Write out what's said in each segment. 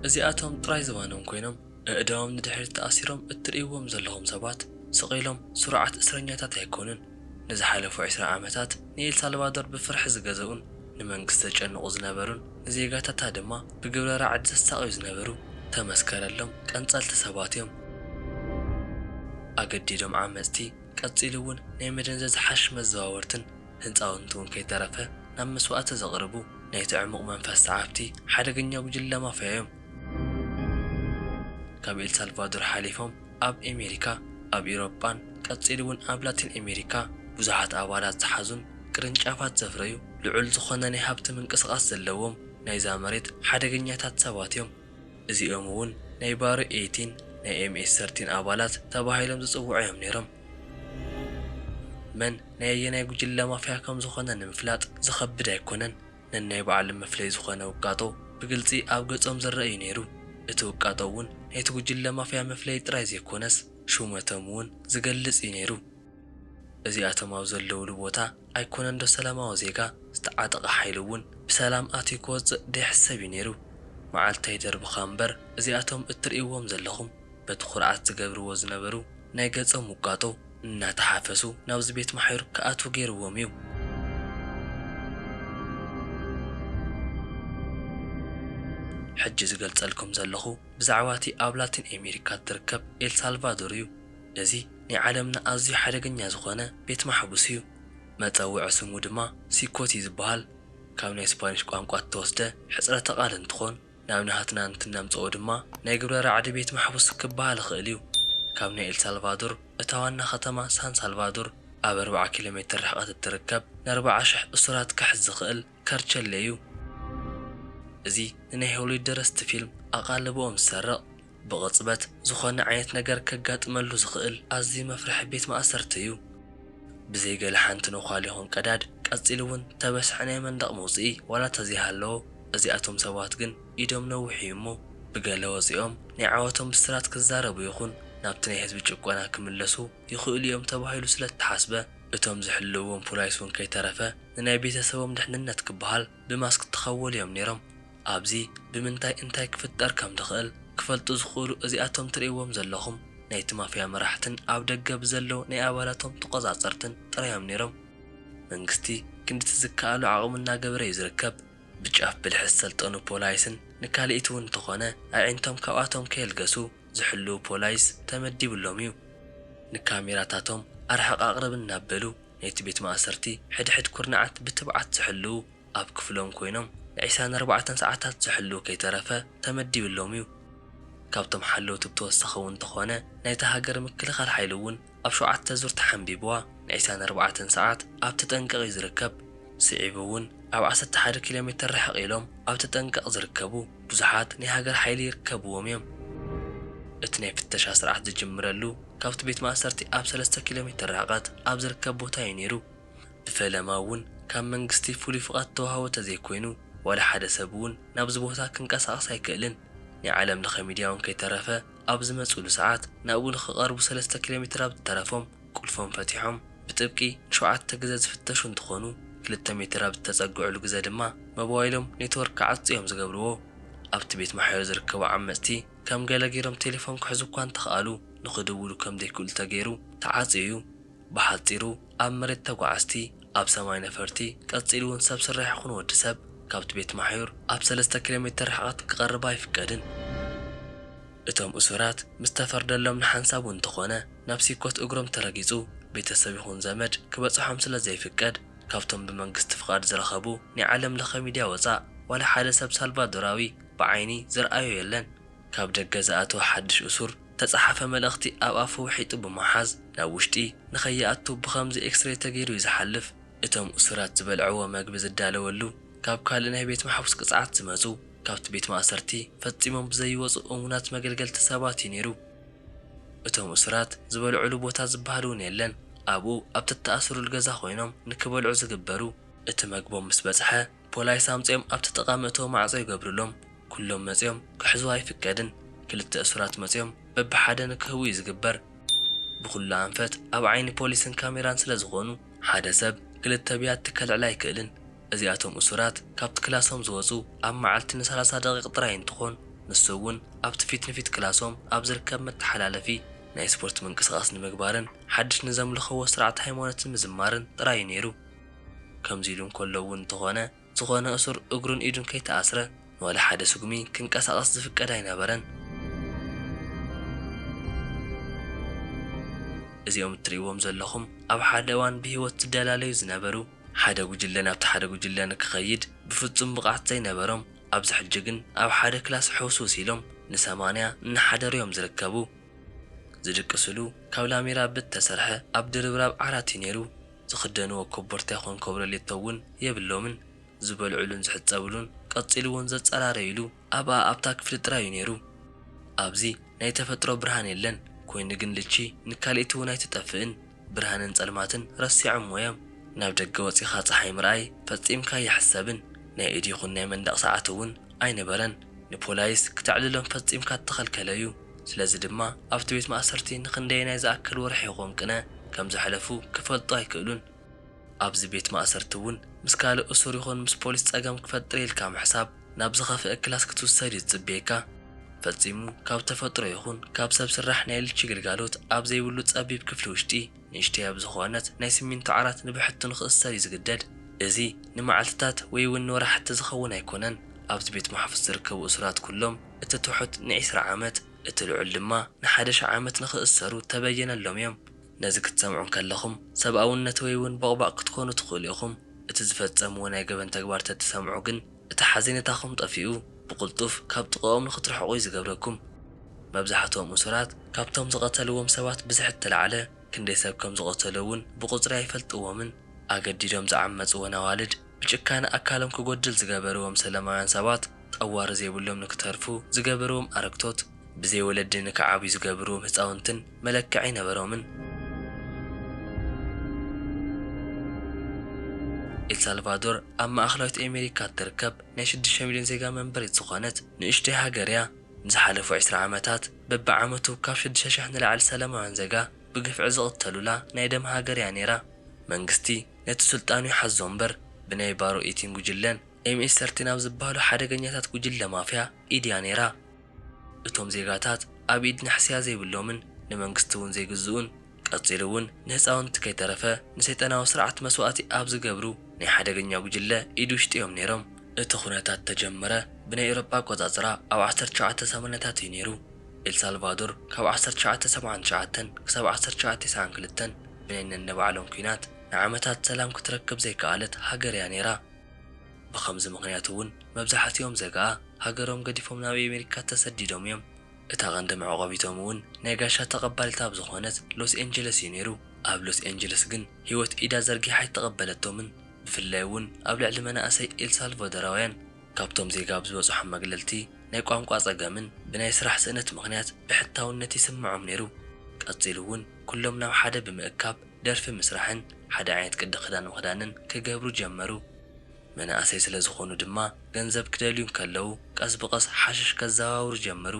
እዚኣቶም ጥራይ ዝባኖም ኮይኖም፣ ኣእዳዎም ንድሕሪት ተኣሲሮም እትርእይዎም ዘለኹም ሰባት፣ ስቕ ኢሎም ስሩዓት እስረኛታት ኣይኮኑን። ንዝሓለፉ ዕስራ ዓመታት ንኤልሳልቫዶር ብፍርሒ ዝገዝኡን ንመንግስቲ ዘጨንቑ ዝነበሩን፣ ንዜጋታታ ድማ ብግብረ ራዕዲ ዘሳቕዩ ዝነበሩ፣ ተመስከረሎም ቀንጸልቲ ሰባት እዮም። ኣገዲዶም ዓመጽቲ፣ ቀጺሉ እውን ናይ መደንዘዚ ሓሽሽ መዘዋወርትን ህንጻውንቲ እውን ከይተረፈ ናብ መስዋእቲ ዘቕርቡ፣ ናይቲ ዕሙቕ መንፈስ ሰዓብቲ ሓደገኛ ጉጅለ ማፍያ እዮም። ካብ ኤልሳልቫዶር ሓሊፎም ኣብ ኤሜሪካ፣ ኣብ ኢሮጳን ቀጺሉ እውን ኣብ ላቲን ኤሜሪካ ብዙሓት ኣባላት ዝሓዙን ቅርንጫፋት ዘፍረዩ፣ ልዑል ዝኾነ ናይ ሃብቲ ምንቅስቓስ ዘለዎም ናይዛ መሬት ሓደገኛታት ሰባት እዮም። እዚኦም እውን ናይ ባሮ ኤይቲን ናይ ኤምኤስ ሰርቲን ኣባላት ተባሂሎም ዝጽውዑ እዮም ነይሮም። መን ናይ ኣየናይ ጉጅለ ማፍያ ከም ዝኾነ ንምፍላጥ ዝኸብድ ኣይኮነን። ነናይ ባዕሉ መፍለይ ዝኾነ ውቃጦ ብግልጺ ኣብ ገጾም ዝረአ እዩ ነይሩ። እቲ ውቃጦ እውን ናይቲ ጉጅለ ማፍያ መፍለይ ጥራይ ዘይኮነስ፣ ሹመቶም እውን ዝገልጽ እዩ ነይሩ። እዚኣቶም ኣብ ዘለውሉ ቦታ ኣይኮነን ዶ ሰላማዊ ዜጋ፣ ዝተዓጠቐ ሓይሊ እውን ብሰላም ኣትዩ ክወጽእ ደይሕሰብ እዩ ነይሩ። መዓልቲ ኣይደርብኻ እምበር፣ እዚኣቶም እትርእይዎም ዘለኹም በቲ ኩርዓት ዝገብርዎ ዝነበሩ ናይ ገጾም ውቃጦ እናተሓፈሱ ናብዚ ቤት ማሕዩር ክኣትዉ ገይርዎም እዩ። ሕጂ ዝገልጸልኩም ዘለኹ ብዛዕባ እቲ ኣብ ላቲን ኣሜሪካ እትርከብ ኤልሳልቫዶር እዩ። እዚ ናይ ዓለምና ኣዝዩ ሓደገኛ ዝኾነ ቤት ማሕቡስ እዩ። መጸውዒ ስሙ ድማ ሲኮት እዩ ዝበሃል። ካብ ናይ ስፓኒሽ ቋንቋ እተወስደ ሕጽረተ ቃል እንትኾን፣ ናብ ናህትና እንትነምጽኦ ድማ ናይ ግብረ ራዕዲ ቤት ማሕቡስ ክበሃል ይኽእል እዩ። ካብ ናይ ኤልሳልቫዶር እታ ዋና ከተማ ሳን ሳልቫዶር ኣብ ኣርብዓ ኪሎ ሜትር ርሕቀት እትርከብ ንኣርብዓ ሽሕ እሱራት ክሕዝ ዝኽእል ከርቸሌ እዩ። እዚ ንናይ ሆሊውድ ደረስቲ ፊልም ኣቓልቦኦም ዝሰርቕ፣ ብቕጽበት ዝኾነ ዓይነት ነገር ከጋጥመሉ ዝኽእል ኣዝዩ መፍርሒ ቤት ማእሰርቲ እዩ። ብዘይ ገለ ሓንቲ ነዃል ይኹን ቀዳድ፣ ቀጺሉ እውን ተበስሐ ናይ መንደቕ መውጽኢ ዋላ ተዘይሃለዎ፣ እዚኣቶም ሰባት ግን ኢዶም ነዊሕ እዩ እሞ፣ ብገለ ወጺኦም ናይ ዓወቶም ብስራት ክዛረቡ ይኹን ናብቲ ናይ ህዝቢ ጭቆና ክምለሱ ይኽእሉ እዮም ተባሂሉ ስለ እተሓስበ፣ እቶም ዝሕልውዎም ፖላይስ እውን ከይተረፈ ንናይ ቤተሰቦም ድሕንነት ክበሃል ብማስክ እተኸወሉ እዮም ነይሮም። ኣብዚ ብምንታይ እንታይ ክፍጠር ከም ዝኽእል ክፈልጡ ዝኽእሉ እዚኣቶም ትርእይዎም ዘለኹም ናይቲ ማፍያ መራሕትን ኣብ ደገ ብዘለዉ ናይ ኣባላቶም ተቖጻጸርትን ጥራይ እዮም ነይሮም። መንግስቲ ክንድቲ ዝከኣሎ ዓቕሚ እናገበረ እዩ ዝርከብ። ብጫፍ ብልሒ ዝሰልጠኑ ፖላይስን ንካልኢት እውን እንተኾነ ኣዒንቶም ካብኣቶም ከየልገሱ ዝሕልዉ ፖላይስ ተመዲብሎም እዩ። ንካሜራታቶም ኣርሕቕ ኣቕርብ እናበሉ ነቲ ቤት ማእሰርቲ ሕድሕድ ኩርናዓት ብትብዓት ዝሕልዉ ኣብ ክፍሎም ኮይኖም ንዒስራን ኣርባዕተን ሰዓታት ዝሕልዉ ከይተረፈ ተመዲብሎም እዩ። ካብቶም ሓለውቲ ብተወሳኺ እውን እንተኾነ ናይታ ሃገር ምክልኻል ሓይሊ እውን ኣብ ሸውዓተ ዙር ተሓንቢብዋ ንዒስራን ኣርባዕተን ሰዓት ኣብ ተጠንቀቕ እዩ ዝርከብ። ስዒቡ እውን ኣብ ዓሰርተ ሓደ ኪሎ ሜትር ርሕቕ ኢሎም ኣብ ተጠንቀቕ ዝርከቡ ብዙሓት ናይ ሃገር ሓይሊ ይርከብዎም እዮም። እቲ ናይ ፍተሻ ስርዓት ዝጅምረሉ ካብቲ ቤት ማእሰርቲ ኣብ ሰለስተ ኪሎ ሜትር ርሕቐት ኣብ ዝርከብ ቦታ እዩ ነይሩ። ብፈለማ እውን ካብ መንግስቲ ፍሉይ ፍቓድ ተዋህቦ ተዘይኮይኑ ዋላ ሓደ ሰብ እውን ናብዚ ቦታ ክንቀሳቐስ ኣይክእልን። ናይ ዓለም ለኸ ሚድያ እውን ከይተረፈ ኣብ ዝመፅሉ ሰዓት ናብኡ ንክቐርቡ ሰለስተ ኪሎ ሜትር ኣብ ዝተረፎም ቁልፎም ፈቲሖም ብጥብቂ ንሸውዓተ ግዘ ዝፍተሹ እንትኾኑ፣ ክልተ ሜትር ኣብ ዝተፀግዕሉ ግዘ ድማ ሞባይሎም ኔትወርክ ክዓፁ እዮም ዝገብርዎ። ኣብቲ ቤት ማሕዮ ዝርከቡ ዓመፅቲ ከም ገለ ገይሮም ቴሌፎን ክሕዙ እኳ እንተኸኣሉ፣ ንኽድውሉ ከም ዘይክእሉ ተገይሩ ተዓፅዩ እዩ። ብሓፂሩ ኣብ መሬት ተጓዓዝቲ፣ ኣብ ሰማይ ነፈርቲ፣ ቀፂሉ እውን ሰብ ስራሕ ይኹን ወዲ ሰብ ካብቲ ቤት ማሕዩር ኣብ ሰለስተ ኪሎ ሜትር ርሕቐት ክቐርብ ኣይፍቀድን። እቶም እሱራት ምስ ተፈርደሎም ንሓንሳብ እውን እንተኾነ ናብ ሲኮት እግሮም ተረጊፁ ቤተሰብ ይኹን ዘመድ ክበፅሖም ስለ ዘይፍቀድ፣ ካብቶም ብመንግስቲ ፍቓድ ዝረኸቡ ናይ ዓለም ለኸ ሚድያ ወፃእ ዋላ ሓደ ሰብ ሳልቫዶራዊ ብዓይኒ ዝረኣዮ የለን። ካብ ደገ ዝኣተወ ሓድሽ እሱር ተጻሓፈ መልእኽቲ ኣብ ኣፉ ውሒጡ ብምሓዝ ናብ ውሽጢ ንኸይኣቱ ብኸምዚ ኤክስሬ ተገይሩ እዩ ዝሓልፍ። እቶም እሱራት ዝበልዕዎ መግቢ ዝዳለወሉ ካብ ካልእ ናይ ቤት ማሕቡስ ቅጽዓት ዝመጹ ካብቲ ቤት ማእሰርቲ ፈጺሞም ብዘይወጹ እሙናት መገልገልቲ ሰባት እዩ ነይሩ። እቶም እሱራት ዝበልዕሉ ቦታ ዝበሃል እውን የለን። ኣብኡ ኣብ ተተኣስሩሉ ገዛ ኮይኖም ንክበልዑ ዝግበሩ እቲ መግቦም ምስ በጽሐ፣ ፖላይስ ኣምጺኦም ኣብቲ ጥቓ መእተዊ ማዕጾ ይገብሩሎም። ኩሎም መጺኦም ክሕዝዋ ኣይፍቀድን። ክልተ እሱራት መጺኦም በብሓደ ንክህቡ እዩ ዝግበር። ብኹሉ ኣንፈት ኣብ ዓይኒ ፖሊስን ካሜራን ስለ ዝኾኑ፣ ሓደ ሰብ ክልተ ብያቲ ከልዕል ኣይክእልን። እዚኣቶም እሱራት ካብቲ ክላሶም ዝወጹ ኣብ መዓልቲ ንሰላሳ ደቂቕ ጥራይ እንትኾን፣ ንሱ እውን ኣብቲ ፊት ንፊት ክላሶም ኣብ ዝርከብ መተሓላለፊ ናይ ስፖርት ምንቅስቓስ ንምግባርን ሓድሽ ንዘምልኽዎ ስርዓት ሃይማኖት ንምዝማርን ጥራይ እዩ ነይሩ። ከምዚ ኢሉ እንከሎ እውን እንተኾነ፣ ዝኾነ እሱር እግሩን ኢዱን ከይተኣስረ ንዋላ ሓደ ስጉሚ ክንቀሳቐስ ዝፍቀድ ኣይነበረን። እዚኦም እትርእይዎም ዘለኹም ኣብ ሓደ እዋን ብህይወት ዝደላለዩ ዝነበሩ፣ ሓደ ጉጅለ ናብቲ ሓደ ጉጅለ ንክኸይድ ብፍጹም ብቕዓት ዘይነበሮም፣ ኣብዚ ሕጂ ግን ኣብ ሓደ ክላስ ሕውስውስ ኢሎም ንሰማንያ እናሓደሩ እዮም ዝርከቡ። ዝድቅስሉ ካብ ላሜራ ብእተሰርሐ ኣብ ድርብራብ ዓራት እዩ ነይሩ። ዝኽደንዎ ኮቦርታ ይኹን ኮብረሌቶ እውን የብሎምን። ዝበልዕሉን ዝሕጸብሉን ቀጺሉ እውን ዘጸራረይሉ ኣብኣ ኣብታ ክፍሊ ጥራይ እዩ ነይሩ። ኣብዚ ናይ ተፈጥሮ ብርሃን የለን። ኮይኑ ግን ልቺ ንካልኢት እውን ኣይትጠፍእን። ብርሃንን ጸልማትን ረሲዖምዎ እዮም። ናብ ደገ ወጺኻ ጸሓይ ምርኣይ ፈጺምካ ኣይሕሰብን። ናይ ኢድ ይኹን ናይ መንደቕ ሰዓት እውን ኣይነበረን። ንፖላይስ ክተዕልሎም ፈጺምካ እተኸልከለ እዩ። ስለዚ ድማ ኣብቲ ቤት ማእሰርቲ ንኽንደየናይ ዝኣክል ወርሒ ይኾን ቅነ ከም ዘሕለፉ ክፈልጡ ኣይክእሉን። ኣብዚ ቤት ማእሰርቲ እውን ምስ ካልእ እሱር ይኹን ምስ ፖሊስ ጸገም ክፈጥር ኢልካ ምሕሳብ ናብ ዝኸፍአ ክላስ ክትውሰድ እዩ ዝጽበየካ። ፈጺሙ ካብ ተፈጥሮ ይኹን ካብ ሰብ ስራሕ ናይ ልቺ ግልጋሎት ኣብ ዘይብሉ ጸቢብ ክፍሊ ውሽጢ ንእሽተይ ኣብ ዝኾነት ናይ ሲሚንቶ ዓራት ንብሕቱ ንኽእሰር እዩ ዝግደድ። እዚ ንመዓልትታት ወይ እውን ንወራሕቲ ዝኸውን ኣይኮነን። ኣብዚ ቤት ማሕፉስ ዝርከቡ እሱራት ኩሎም እቲ ትሑት ንዒስራ ዓመት፣ እቲ ልዑል ድማ ንሓደ ሺሕ ዓመት ንኽእሰሩ ተበየነሎም እዮም። ነዚ ክትሰምዑ እንከለኹም ሰብኣውነት ወይ እውን ቦቕባቕ ክትኮኑ ትኽእሉ ኢኹም። እቲ ዝፈጸምዎ ናይ ገበን ተግባር ተትሰምዑ ግን እቲ ሓዘኔታኹም ጠፊኡ ብቕልጡፍ ካብ ጥቓኦም ንኽትርሕቑ እዩ ዝገብረኩም። መብዛሕትኦም እሱራት ካብቶም ዝቐተልዎም ሰባት ብዝሒ እተላዕለ፣ ክንደይ ሰብ ከም ዝቐተሉ እውን ብቑጽሪ ኣይፈልጥዎምን። ኣገዲዶም ዝዓመጽዎን ኣዋልድ ብጭካነ ኣካሎም ክጎድል ዝገበርዎም ሰላማውያን ሰባት ጠዋሪ ዘይብሎም ንክተርፉ ዝገበርዎም ኣረግቶት፣ ብዘይ ወለዲ ንክዓብዩ ዝገብርዎም ህጻውንትን መለክዒ ኣይነበሮምን። ኤልሳልቫዶር ኣብ ማእኸላዊት ኣሜሪካ እትርከብ ናይ ሽዱሽተ ሚልዮን ዜጋ መንበሪት ዝኾነት ንእሽተይ ሃገር እያ። ንዝሓለፉ ዕስራ ዓመታት በብዓመቱ ካብ ሽዱሽተ ሽሕ ንላዕሊ ሰላማውያን ዜጋ ብግፍዒ ዝቕተሉላ ናይ ደም ሃገር እያ ነይራ። መንግስቲ ነቲ ስልጣኑ ይሓዞ እምበር ብናይ ባሮ ኤቲን ጉጅለን ኤምኤስ ሰርቲን ኣብ ዝበሃሉ ሓደገኛታት ጉጅለ ማፍያ ኢድ እያ ነይራ። እቶም ዜጋታት ኣብ ኢድ ንሕስያ ዘይብሎምን ንመንግስቲ እውን ዘይግዝኡን፣ ቀጺሉ እውን ንህፃውንቲ ከይተረፈ ንሰይጣናዊ ስርዓት መስዋእቲ ኣብ ዝገብሩ ናይ ሓደገኛ ጉጅለ ኢድ ውሽጢ እዮም ነይሮም። እቲ ኩነታት ተጀመረ ብናይ ኤውሮጳ ኣቆጻጽራ ኣብ ዓሰርተ ትሽዓተ ሰማንያታት እዩ ነይሩ። ኤልሳልቫዶር ካብ ዓሰርተ ትሽዓተ ሰብዓን ትሽዓተን ክሳብ ዓሰርተ ትሽዓተ ተስዓን ክልተን ብናይ ነንባዕሎም ኲናት ንዓመታት ሰላም ክትረክብ ዘይከኣለት ሃገር እያ ነይራ። ብኸምዚ ምኽንያት እውን መብዛሕትኦም ዜጋኣ ሃገሮም ገዲፎም ናብ ኣሜሪካ ተሰዲዶም እዮም። እታ ቀንዲ መዕቆቢቶም እውን ናይ ጋሻ ተቐባሊት ኣብ ዝኾነት ሎስ ኤንጀለስ እዩ ነይሩ። ኣብ ሎስ ኤንጀለስ ግን ህይወት ኢዳ ዘርጊሓ ኣይተቐበለቶምን። ብፍላይ እውን ኣብ ልዕሊ መናእሰይ ኤልሳልቫዶራውያን። ካብቶም ዜጋ ኣብ ዝበፅሖም መግለልቲ ናይ ቋንቋ ፀገምን ብናይ ስራሕ ስእነት ምኽንያት ብሕታውነት ይስምዖም ነይሩ። ቀፂሉ እውን ኩሎም ናብ ሓደ ብምእካብ ደርፊ ምስራሕን ሓደ ዓይነት ቅዲ ክዳን ምኽዳንን ክገብሩ ጀመሩ። መናእሰይ ስለ ዝኾኑ ድማ ገንዘብ ክደልዩ እንከለዉ ቀስ ብቐስ ሓሽሽ ከዘዋውሩ ጀመሩ።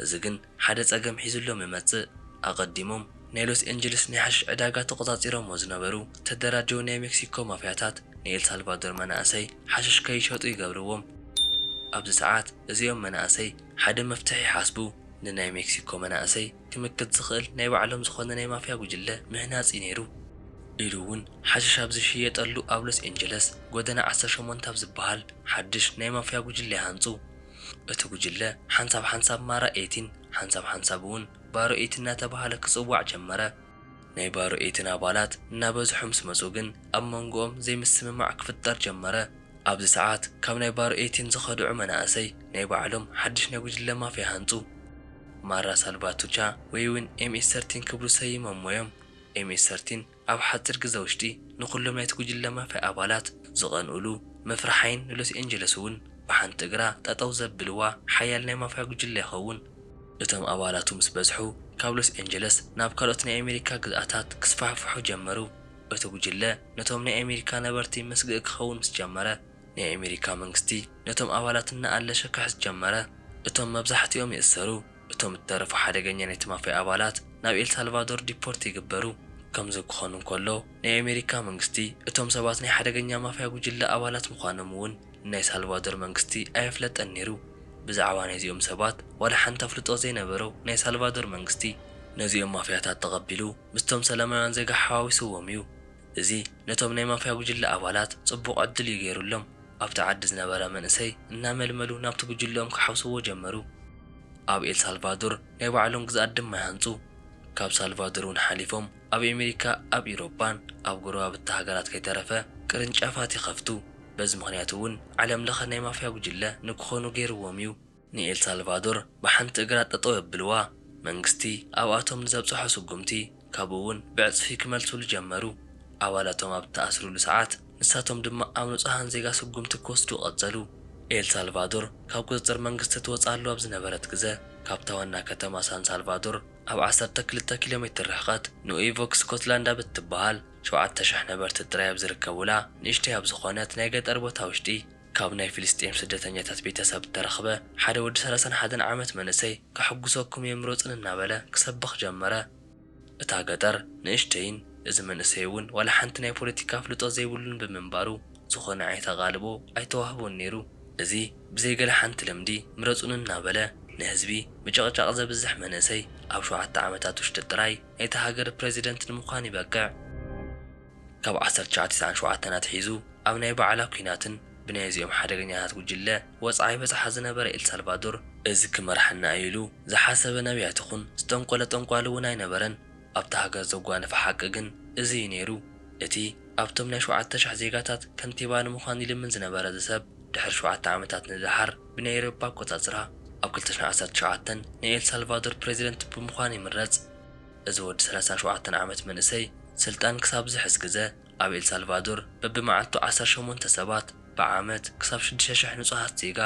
እዚ ግን ሓደ ጸገም ሒዙሎም ይመጽእ። ኣቐዲሞም ናይ ሎስ ኤንጀለስ ናይ ሓሽሽ ዕዳጋ ተቖጻጺሮሞ ዝነበሩ ዝተደራጀዉ ናይ ሜክሲኮ ማፍያታት ንኤልሳልቫዶር መናእሰይ ሓሽሽ ከይሸጡ ይገብርዎም። ኣብዚ ሰዓት እዚኦም መናእሰይ ሓደ መፍትሒ ይሓስቡ። ንናይ ሜክሲኮ መናእሰይ ክምክት ዝኽእል ናይ ባዕሎም ዝኾነ ናይ ማፍያ ጉጅለ ምህናጽ እዩ ነይሩ። ኢሉ እውን ሓሽሽ ኣብ ዝሽየጠሉ ኣብ ሎስ ኤንጀለስ ጎደና ዓሰርተ ሸሞንተ ኣብ ዝበሃል ሓድሽ ናይ ማፍያ ጉጅለ ይሃንጹ። እቲ ጉጅለ ሓንሳብ ሓንሳብ ማራ ኤቲን ሓንሳብ ሓንሳብ እውን ባሮ ኤቲን እናተባህለ ክጽዋዕ ጀመረ። ናይ ባሮ ኤቲን ኣባላት እናበዝሑ ምስ መጹ ግን ኣብ መንጎኦም ዘይምስምማዕ ክፍጠር ጀመረ። ኣብዚ ሰዓት ካብ ናይ ባሮ ኤቲን ዝኸድዑ መናእሰይ ናይ ባዕሎም ሓድሽ ናይ ጉጅለ ማፍያ ሃንጹ። ማራ ሳልቫቱቻ ወይ እውን ኤምኤስ ሰርቲን ክብሉ ሰይሞምዎ እዮም። ኤምኤስ ሰርቲን ኣብ ሓፂር ግዘ ውሽጢ ንኹሎም ናይቲ ጉጅለ ማፍያ ኣባላት ዝቐንኡሉ መፍርሓይን ንሎስ ኤንጀለስ እውን ብሓንቲ እግራ ጠጠው ዘብልዋ ሓያል ናይ ማፍያ ጉጅለ ይኸውን። እቶም ኣባላቱ ምስ በዝሑ ካብ ሎስ ኤንጀለስ ናብ ካልኦት ናይ ኣሜሪካ ግዝኣታት ክስፋሕፍሑ ጀመሩ። እቲ ጉጅለ ነቶም ናይ ኣሜሪካ ነበርቲ መስግእ ክኸውን ምስ ጀመረ ናይ ኣሜሪካ መንግስቲ ነቶም ኣባላት እናኣለሸ ክሕዝ ጀመረ። እቶም መብዛሕትኦም ይእሰሩ። እቶም እተረፉ ሓደገኛ ናይቲ ማፍያ ኣባላት ናብ ኤልሳልቫዶር ዲፖርት ይግበሩ። ከምዚ ክኾን እንከሎ ናይ ኣሜሪካ መንግስቲ እቶም ሰባት ናይ ሓደገኛ ማፍያ ጉጅለ ኣባላት ምዃኖም እውን ናይ ሳልቫዶር መንግስቲ ኣየፍለጠን ነይሩ። ብዛዕባ ናይዚኦም ሰባት ዋላ ሓንቲ ኣፍልጦ ዘይነበሮ ናይ ሳልቫዶር መንግስቲ፣ ነዚኦም ማፍያታት ተቐቢሉ ምስቶም ሰላማውያን ዜጋ ሓዋዊስዎም እዩ። እዚ ነቶም ናይ ማፍያ ጉጅለ ኣባላት ጽቡቕ ዕድል እዩ ገይሩሎም። ኣብቲ ዓዲ ዝነበረ መንእሰይ እናመልመሉ ናብቲ ጉጅለኦም ክሓውስዎ ጀመሩ። ኣብ ኤል ሳልቫዶር ናይ ባዕሎም ግዝኣት ድማ ይሃንጹ። ካብ ሳልቫዶር እውን ሓሊፎም ኣብ ኣሜሪካ፣ ኣብ ኢሮጳን ኣብ ጎረባብቲ ሃገራት ከይተረፈ ቅርንጫፋት ይኸፍቱ። በዚ ምኽንያት እውን ዓለም ለኸ ናይ ማፍያ ጉጅለ ንክኾኑ ገይርዎም እዩ። ንኤል ሳልቫዶር ብሓንቲ እግራ ጠጠው የብልዋ። መንግስቲ ኣብኣቶም ንዘብጽሖ ስጉምቲ ካብኡ እውን ብዕጽፊ ክመልሱሉ ጀመሩ። ኣባላቶም ኣብ እተኣስሩሉ ሰዓት ንሳቶም ድማ ኣብ ንጹሃን ዜጋ ስጉምቲ ክወስዱ ቀጸሉ። ኤል ሳልቫዶር ካብ ቁጽጽር መንግስቲ ትወጽኣሉ ኣብ ዝነበረት ግዘ፣ ካብታ ዋና ከተማ ሳን ሳልቫዶር ኣብ ዓሰርተ ክልተ ኪሎ ሜትር ርሕቐት ኑኢቮክ ስኮትላንድ ኣብ እትበሃል ሸውዓተ ሽሕ ነበርቲ ጥራይ ኣብ ዝርከቡላ ንእሽተይ ኣብ ዝኾነት ናይ ገጠር ቦታ ውሽጢ፣ ካብ ናይ ፍልስጤም ስደተኛታት ቤተሰብ እተረኽበ ሓደ ወዲ ሰላሳን ሓደን ዓመት መንእሰይ ከሐጉሰኩም እየ ምረጹኒ እናበለ ክሰብኽ ጀመረ። እታ ገጠር ንእሽተይን እዚ መንእሰይ እውን ዋላ ሓንቲ ናይ ፖለቲካ ኣፍልጦ ዘይብሉን ብምንባሩ ዝኾነ ዓይነት ኣቓልቦ ኣይተዋህቦን ነይሩ። እዚ ብዘይ ገለ ሓንቲ ልምዲ ምረጹኒ እናበለ ንህዝቢ ምጭቕጫቕ ዘብዝሕ መንእሰይ ኣብ ሸውዓተ ዓመታት ውሽጢ ጥራይ ናይታ ሃገር ፕሬዚደንት ንምዃን ይበቅዕ። ካብ ዓሰርተ ትሽዓተ ተስዓን ሸውዓተን ኣትሒዙ ኣብ ናይ ባዕላ ኲናትን ብናይዚኦም ሓደገኛታት ጉጅለ ወጽዓ ይበጽሓ ዝነበረ ኤልሳልቫዶር፣ እዚ ክመርሓና እዩ ኢሉ ዝሓሰበ ነብያት ይኹን ዝጠንቆለ ጠንቋሊ እውን ኣይነበረን። ኣብታ ሃገር ዘጓነፈ ሓቂ ግን እዚ እዩ ነይሩ። እቲ ኣብቶም ናይ ሸውዓተ ሽሕ ዜጋታት ከንቲባ ንምዃን ይልምን ዝነበረ እዚ ሰብ፣ ድሕሪ ሸውዓተ ዓመታት ንደሓር ብናይ ኤውሮፓ ኣቆጻጽራ ኣብ ክልተ ሽሕን ዓሰርተ ሸውዓተን ናይ ኤልሳልቫዶር ፕሬዚደንት ብምዃን ይምረጽ። እዚ ወዲ ሰላሳን ሸውዓተን ዓመት መንእሰይ ስልጣን ክሳብ ዝሕዝ ግዘ ኣብ ኤልሳልቫዶር በብመዓልቱ ዓሰርተ ሸሞንተ ሰባት ብዓመት ክሳብ ሽዱሽተ ሽሕ ንጹሃት ዜጋ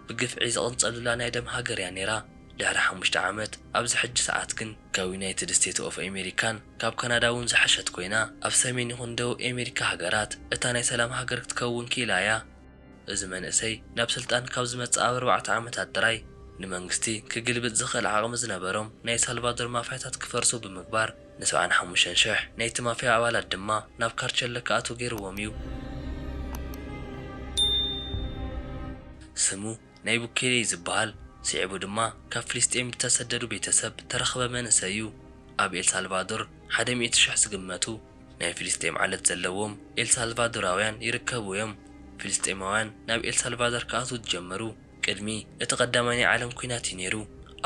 ብግፍዒ ዝቕንጸሉላ ናይ ደም ሃገር እያ ነይራ። ድሕሪ ሓሙሽተ ዓመት ኣብዚ ሕጂ ሰዓት ግን ካብ ዩናይትድ ስቴትስ ኦፍ ኣሜሪካን ካብ ካናዳ እውን ዝሓሸት ኮይና ኣብ ሰሜን ይኹን ደቡብ ኣሜሪካ ሃገራት እታ ናይ ሰላም ሃገር ክትከውን ክኢላ እያ። እዚ መንእሰይ ናብ ስልጣን ካብ ዝመጽእ ኣብ ኣርባዕተ ዓመታት ጥራይ ንመንግስቲ ክግልብጥ ዝኽእል ዓቕሚ ዝነበሮም ናይ ሳልቫዶር ማፍያታት ክፈርሱ ብምግባር ንሰብዓን ሓሙሽተን ሽሕ ናይቲ ማፍያ ኣባላት ድማ ናብ ካርቸለ ክኣትዉ ገይርዎም እዩ። ስሙ ናይ ቡኬሌ እዩ ዝበሃል። ስዒቡ ድማ ካብ ፍልስጤም ብተሰደዱ ቤተሰብ ተረኽበ መንእሰይ እዩ። ኣብ ኤልሳልቫዶር ሓደ ሚእቲ ሽሕ ዝግመቱ ናይ ፍልስጤም ዓለት ዘለዎም ኤልሳልቫዶራውያን ይርከቡ እዮም። ፍልስጤማውያን ናብ ኤልሳልቫዶር ክኣትዉ ዝጀመሩ ቅድሚ እቲ ቀዳማይ ናይ ዓለም ኲናት እዩ ነይሩ።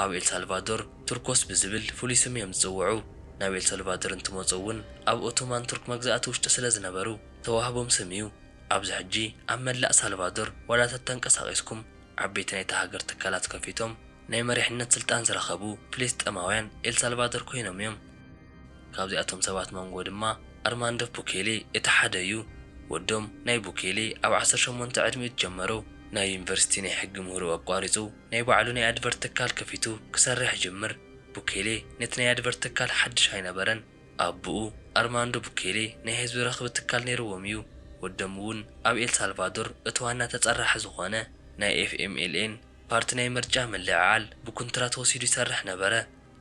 ኣብ ኤልሳልቫዶር ቱርኮስ ብዝብል ፍሉይ ስም እዮም ዝጽውዑ። ናብ ኤልሳልቫዶር እንትመጹ እውን ኣብ ኦቶማን ቱርክ መግዛእቲ ውሽጢ ስለ ዝነበሩ ተዋህቦም ስም እዩ። ኣብዚ ሕጂ ኣብ መላእ ሳልቫዶር ዋላ ተተንቀሳቒስኩም ዓበይቲ ናይታ ሃገር ትካላት ከፊቶም ናይ መሪሕነት ስልጣን ዝረኸቡ ፍልስጤማውያን ኤልሳልቫዶር ኮይኖም እዮም። ካብዚኣቶም ሰባት መንጎ ድማ ኣርማንዶ ቡኬሌ እቲ ሓደ እዩ። ወዶም ናይ ቡኬሌ ኣብ ዓሰርተ ሸሞንተ ዕድሚኡ ዝጀመሮ ናይ ዩኒቨርሲቲ ናይ ሕጊ ምህርኡ ኣቋሪጹ ናይ ባዕሉ ናይ ኣድቨርት ትካል ከፊቱ ክሰርሕ ይጅምር። ቡኬሌ ነቲ ናይ ኣድቨርት ትካል ሓድሽ ኣይነበረን። ኣቦኡ ኣርማንዶ ቡኬሌ ናይ ህዝቢ ረኽቢ ትካል ነይርዎም እዩ። ወዶም እውን ኣብ ኤልሳልቫዶር እቲ ዋና ተጸራሒ ዝኾነ ናይ ኤፍኤምኤልኤን ፓርቲ ናይ ምርጫ ምልዕዓል ብኩንትራት ወሲዱ ይሰርሕ ነበረ።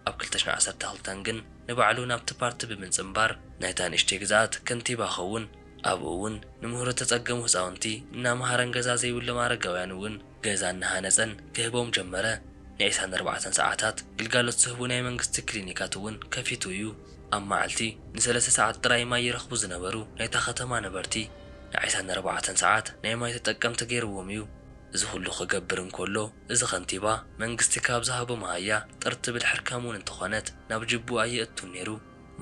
ኣብ ክልተ ሽሕን ዓሰርተ ክልተን ግን ንባዕሉ ናብቲ ፓርቲ ብምጽንባር ናይታ ንእሽተይ ግዝኣት ከንቲባ ኸውን። ኣብኡ እውን ንምህሮ ተጸገሙ ህጻውንቲ እናመሃረን ገዛ ዘይብሎም ኣረጋውያን እውን ገዛ እናሃነጸን ክህቦም ጀመረ። ናይ ዕስራን ኣርባዕተን ሰዓታት ግልጋሎት ዝህቡ ናይ መንግስቲ ክሊኒካት እውን ከፊቱ እዩ። ኣብ መዓልቲ ንሰለስተ ሰዓት ጥራይ ማይ ይረኽቡ ዝነበሩ ናይታ ከተማ ነበርቲ፣ ናይ ዕስራን ኣርባዕተን ሰዓት ናይ ማይ ተጠቀምቲ ገይርዎም እዩ። እዚ ኩሉ ክገብር እንከሎ፣ እዚ ከንቲባ መንግስቲ ካብ ዝሃቦ መሃያ ጥር ትብል ሕርካም እውን እንተኾነት ናብ ጅቡኡ ኣየእቱን ነይሩ።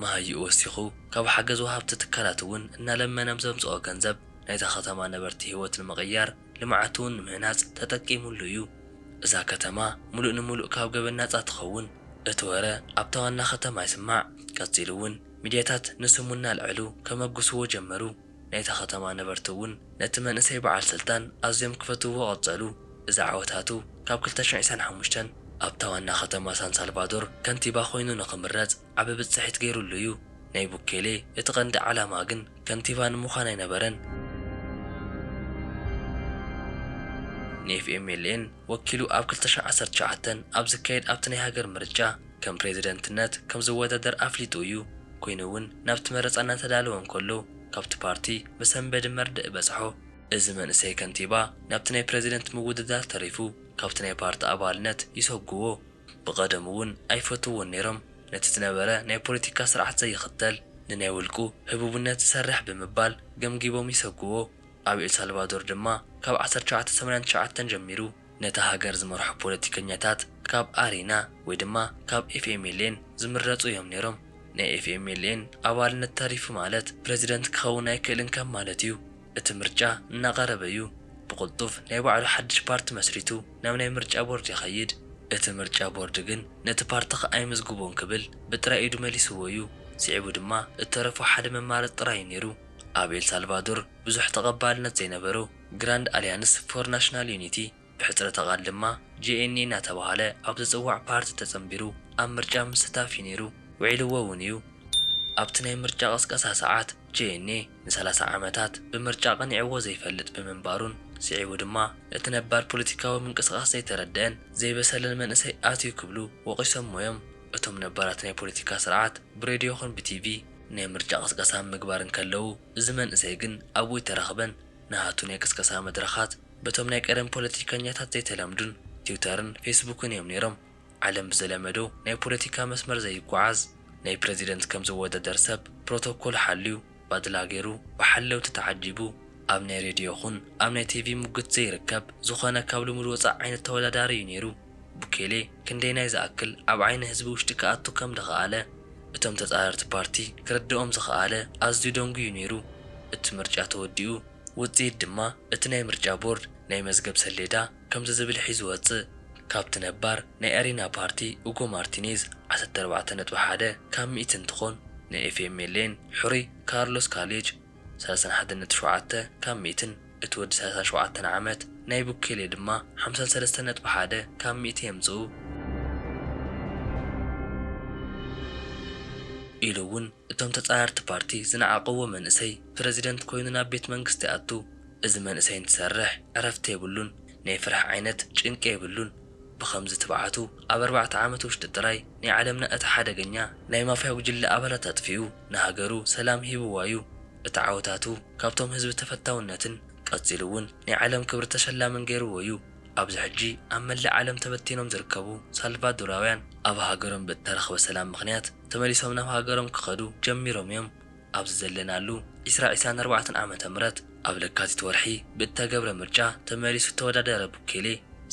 መሃይኡ ወሲኹ ካብ ሓገዝ ወሃብቲ ትካላት እውን እናለመነ ዘምጽኦ ገንዘብ ናይታ ከተማ ነበርቲ ህይወት ንምቕያር ልምዓት እውን ንምህናጽ ተጠቂሙሉ እዩ። እዛ ከተማ ሙሉእ ንሙሉእ ካብ ገበን ናጻ ትኸውን። እቲ ወረ ኣብታ ዋና ከተማ ይስማዕ። ቀጺሉ እውን ሚድያታት ንስሙ እናልዐሉ ከመጉስዎ ጀመሩ። ናይታ ከተማ ነበርቲ እውን ነቲ መንእሰይ በዓል ስልጣን ኣዝዮም ክፈትውዎ ቀጸሉ። እዚ ዓወታቱ ካብ ክልተ ሽሕን ዕስራን ሓሙሽተን ኣብታ ዋና ከተማ ሳን ሳልቫዶር ከንቲባ ኮይኑ ንኽምረጽ ዓቢ ብጽሒት ገይሩሉ እዩ። ናይ ቡኬሌ እቲ ቀንዲ ዓላማ ግን ከንቲባ ንምዃን ኣይነበረን። ንኤፍኤምኤልኤን ወኪሉ ኣብ ክልተ ሽሕን ዓሰርተ ትሽዓተን ኣብ ዝካየድ ኣብቲ ናይ ሃገር ምርጫ ከም ፕሬዝደንትነት ከም ዝወዳደር ኣፍሊጡ እዩ። ኮይኑ እውን ናብቲ መረጻ እናተዳለወ እንከሎ ካብቲ ፓርቲ መሰንበዲ መርድእ በጽሖ። እዚ መንእሰይ ከንቲባ ናብቲ ናይ ፕረዚደንት ምውድዳር ተሪፉ ካብቲ ናይ ፓርቲ ኣባልነት ይሰጉዎ። ብቐደሙ እውን ኣይፈትውዎን ነይሮም። ነቲ ዝነበረ ናይ ፖለቲካ ስርዓት ዘይኽተል፣ ንናይ ውልቁ ህቡብነት ዝሰርሕ ብምባል ገምጊቦም ይሰጉዎ። ኣብ ኤልሳልቫዶር ድማ ካብ ዓሰርተ ትሽዓተ ሰማንያን ትሽዓተን ጀሚሩ ነታ ሃገር ዝመርሑ ፖለቲከኛታት ካብ ኣሪና ወይ ድማ ካብ ኤፍኤምኤልኤን ዝምረጹ እዮም ነይሮም። ናይ ኤፍኤምኤልኤን ኣባልነት ተሪፉ ማለት ፕረዚደንት ክኸውን ኣይክእልን ከም ማለት እዩ። እቲ ምርጫ እናቐረበ እዩ። ብቕልጡፍ ናይ ባዕሉ ሓድሽ ፓርቲ መስሪቱ ናብ ናይ ምርጫ ቦርድ ይኸይድ። እቲ ምርጫ ቦርድ ግን ነቲ ፓርትኻ ኣይምዝግቦን ክብል ብጥራይ ኢዱ መሊስዎ እዩ። ስዒቡ ድማ እተረፎ ሓደ መማረፂ ጥራይ እዩ ነይሩ። ኣብ ኤልሳልቫዶር ብዙሕ ተቐባልነት ዘይነበሮ ግራንድ ኣልያንስ ፎር ናሽናል ዩኒቲ፣ ብሕፅረተ ቃል ድማ ጂኤንኤ እናተባህለ ኣብ ዝፅዋዕ ፓርቲ ተፀንቢሩ ኣብ ምርጫ ምስታፍ እዩ ነይሩ። ውዒልዎ እውን እዩ። ኣብቲ ናይ ምርጫ ቀስቀሳ ሰዓት ጂኤንኤ ንሰላሳ ዓመታት ብምርጫ ቀኒዕዎ ዘይፈልጥ ብምንባሩን ስዒቡ ድማ እቲ ነባር ፖለቲካዊ ምንቅስቓስ ዘይተረደአን ዘይበሰለን መንእሰይ ኣትዩ ክብሉ ወቒሶሞ እዮም። እቶም ነባራት ናይ ፖለቲካ ስርዓት ብሬድዮ ይኹን ብቲቪ ናይ ምርጫ ቀስቀሳ ምግባር እንከለዉ፣ እዚ መንእሰይ ግን ኣብኡ ኣይተረኽበን። ናሃቱ ናይ ቅስቀሳ መድረኻት በቶም ናይ ቀደም ፖለቲከኛታት ዘይተለምዱን ትዊተርን ፌስቡክን እዮም ነይሮም። ዓለም ብዘለመዶ ናይ ፖለቲካ መስመር ዘይጓዓዝ፣ ናይ ፕረዚደንት ከም ዝወዳደር ሰብ ፕሮቶኮል ሓልዩ፣ ባድላ ገይሩ፣ ብሓለውቲ ተዓጂቡ፣ ኣብ ናይ ሬድዮ ይኹን ኣብ ናይ ቲቪ ሙግት ዘይርከብ፣ ዝኾነ ካብ ልሙድ ወጻእ ዓይነት ተወዳዳሪ እዩ ነይሩ። ቡኬሌ ክንደይናይ ዝኣክል ኣብ ዓይኒ ህዝቢ ውሽጢ ክኣቱ ከም ድኸኣለ፣ እቶም ተጻረርቲ ፓርቲ ክርድኦም ዝኸኣለ ኣዝዩ ደንጉዩ ነይሩ። እቲ ምርጫ ተወዲኡ፣ ውጽኢት ድማ እቲ ናይ ምርጫ ቦርድ ናይ መዝገብ ሰሌዳ ከምዚ ዝብል ሒዙ ወጽእ። ካብቲ ነባር ናይ ኣሪና ፓርቲ ኡጎ ማርቲኔዝ ዓሰርተ ኣርባዕተ ነጥቢ ሓደ ካብ ሚእቲ እንትኾን፣ ንኤፍኤምኤልኤን ሕሩይ ካርሎስ ካሌጅ ሰላሳን ሓደን ነጥቢ ሸውዓተ ካብ ሚእትን እቲ ወዲ ሰላሳን ሸውዓተን ዓመት ናይ ቡኬሌ ድማ ሓምሳን ሰለስተን ነጥቢ ሓደ ካብ ሚእቲ የምጽኡ። ኢሉ እውን እቶም ተጻረርቲ ፓርቲ ዝነዓቕዎ መንእሰይ ፕረዚደንት ኮይኑ ናብ ቤት መንግስቲ ይኣቱ። እዚ መንእሰይ እንትሰርሕ ዕረፍቲ የብሉን፣ ናይ ፍርሒ ዓይነት ጭንቂ የብሉን። ብኸምዚ ትብዓቱ ኣብ ኣርባዕተ ዓመት ውሽጢ ጥራይ ናይ ዓለምና እቲ ሓደገኛ ናይ ማፍያ ጉጅለ ኣባላት ኣጥፊኡ ንሃገሩ ሰላም ሂብዋ እዩ። እቲ ዓወታቱ ካብቶም ህዝቢ ተፈታውነትን ቀጺሉ እውን ናይ ዓለም ክብሪ ተሸላምን ገይርዎ እዩ። ኣብዚ ሕጂ ኣብ መላእ ዓለም ተበቲኖም ዝርከቡ ሳልቫዶራውያን ኣብ ሃገሮም ብእተረኽበ ሰላም ምኽንያት ተመሊሶም ናብ ሃገሮም ክኸዱ ጀሚሮም እዮም። ኣብዚ ዘለናሉ ዕስራ ዕስራን ኣርባዕተን ዓመተ ምህረት ኣብ ለካቲት ወርሒ ብእተገብረ ምርጫ ተመሊሱ እተወዳደረ ቡኬሌ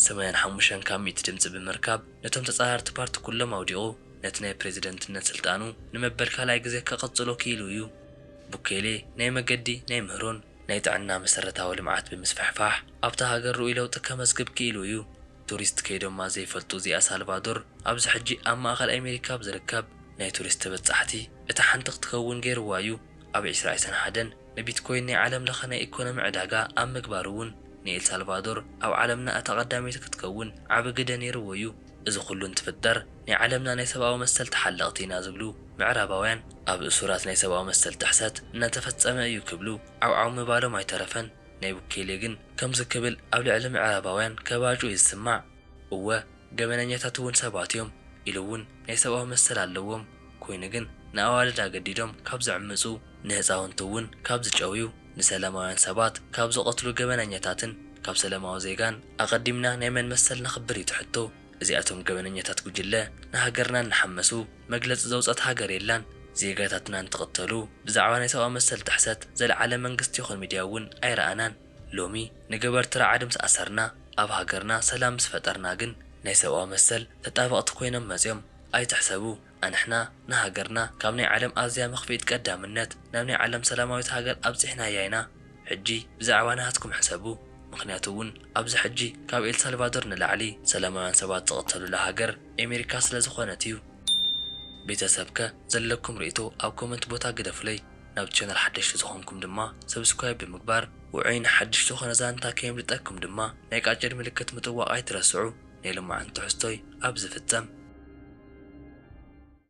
ሰማንያን ሓሙሽተን ካብ ሚእቲ ድምጺ ብምርካብ ነቶም ተጻረርቲ ፓርቲ ኩሎም ኣውዲቑ ነቲ ናይ ፕሬዝደንትነት ስልጣኑ ንመበል ካልኣይ ግዜ ከቐጽሎ ክኢሉ እዩ። ቡኬሌ ናይ መገዲ፣ ናይ ምህሮን ናይ ጥዕና መሰረታዊ ልምዓት ብምስፍሕፋሕ ኣብታ ሃገር ርኡይ ለውጢ ከመዝግብ ክኢሉ እዩ። ቱሪስት ከይዶማ ዘይፈልጡ እዚኣ ሳልቫዶር ኣብዚ ሕጂ ኣብ ማእኸል ኣሜሪካ ኣብ ዝርከብ ናይ ቱሪስት ተበጻሕቲ እታ ሓንቲ ክትከውን ገይርዋ እዩ። ኣብ ዕስራ ዕስራን ሓደን ንቢትኮይን ናይ ዓለም ለኸ ናይ ኢኮኖሚ ዕዳጋ ኣብ ምግባር እውን ንኤል ሳልቫዶር ኣብ ዓለምና እታ ቀዳመይቲ ክትከውን ዓቢ ግደ ነይርዎ እዩ። እዚ ኩሉ እንትፍጠር ናይ ዓለምና ናይ ሰብኣዊ መሰል ተሓለቕቲ ኢና ዝብሉ ምዕራባውያን ኣብ እሱራት ናይ ሰብኣዊ መሰል ጥሕሰት እናተፈጸመ እዩ ክብሉ ዓውዓው ምባሎም ኣይተረፈን። ናይ ቡኬሌ ግን ከምዚ ክብል ኣብ ልዕሊ ምዕራባውያን ከባጩ እዩ ዝስማዕ። እወ ገበነኛታት እውን ሰባት እዮም ኢሉ እውን ናይ ሰብኣዊ መሰል ኣለዎም። ኮይኑ ግን ንኣዋልድ ኣገዲዶም ካብ ዘዕምፁ፣ ንህፃውንቲ እውን ካብ ዝጨውዩ፣ ንሰላማውያን ሰባት ካብ ዝቐትሉ ገበነኛታትን ካብ ሰላማዊ ዜጋን ኣቐዲምና ናይ መን መሰል ነኽብር እዩ እቲ ሕቶ። እዚኣቶም ገበነኛታት ጉጅለ ንሃገርና እናሓመሱ መግለፂ ዘውፀት ሃገር የላን። ዜጋታትና እንትቕተሉ ብዛዕባ ናይ ሰብኣዊ መሰል ጥሕሰት ዘለዓለ መንግስቲ ይኹን ሚድያ እውን ኣይረኣናን። ሎሚ ንገበርቲ ረዓዲ ምስ ኣሰርና ኣብ ሃገርና ሰላም ምስ ፈጠርና ግን ናይ ሰብኣዊ መሰል ተጣበቕቲ ኮይኖም መፅዮም። ኣይትሕሰቡ፣ ኣንሕና ንሃገርና ካብ ናይ ዓለም ኣዝያ መኽፍኢት ቀዳምነት ናብ ናይ ዓለም ሰላማዊት ሃገር ኣብፂሕናያ ኢና። ሕጂ ብዛዕባ ናሃትኩም ሕሰቡ። ምኽንያቱ እውን ኣብዚ ሕጂ ካብ ኤልሳልቫዶር ንላዕሊ ሰላማውያን ሰባት ዝቐተሉላ ሃገር ኤሜሪካ ስለ ዝኾነት እዩ። ቤተሰብከ ዘለኩም ርእይቶ ኣብ ኮመንት ቦታ ግደፉለይ። ናብ ቻነል ሓደሽቲ ዝኾንኩም ድማ ሰብስክራይብ ብምግባር ውዑይ ንሓድሽ ዝኾነ ዛንታ ከየምልጠኩም ድማ ናይ ቃጭል ምልክት ምጥዋቕ ኣይትረስዑ። ናይ ሎማዓንቲ ትሕዝቶይ ኣብ ዝፍጸም።